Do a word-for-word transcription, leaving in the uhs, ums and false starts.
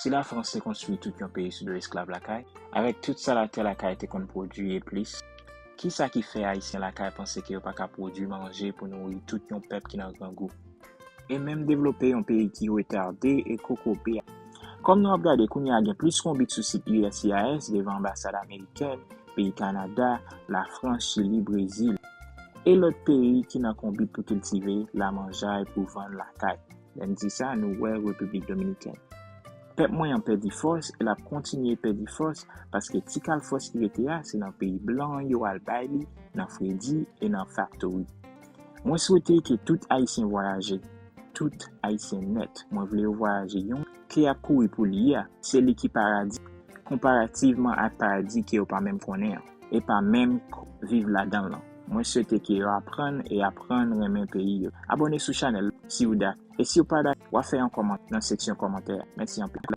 Si Lafrans te konstwi tout yon peyi sou do esklav lakay, avèk tout sa latè lakay te konn pwodui e plis, kisa ki fè Ayisyen lakay panse ke yo pa ka pwodui manje pou nouri tout yon pèp ki nan grangou? E menm devlope yon peyi ki retade e kokobe. Kòm nou ap gade kounye a, gen plis konbit sou sit U S C I S devan anbasad amerikèn, peyi Kanada, Lafrans, Chili, Brezil, e lòt peyi ki nan konbit pou kiltive lamanjay pou vann lakay. Lè n di sa, nou wè Repiblik Dominikèn. Pèp mwen an pèdi fòs e l ap kontinye pèdi fòs paske ti kal fòs ki rete a, se nan peyi blan an yo al bay li, nan fredi e nan faktori. Mwen swete ke tout Ayisyen vwayaje, tout Ayisyen nèt. Mwen vle yo vwayaje. Yon ke y ap kouri pou li a, se li ki paradi, konparativman ak paradi ke yo pa menm konnen an, e pa menm k-, viv ladan l lan. Mwen swete ke yo aprann e aprann renmen peyi yo. Abòne sou chanèl si w dak-, e si w pa dak-, w a fè yon kòmantè nan seksyon kòmantè a. Mèsi anpil.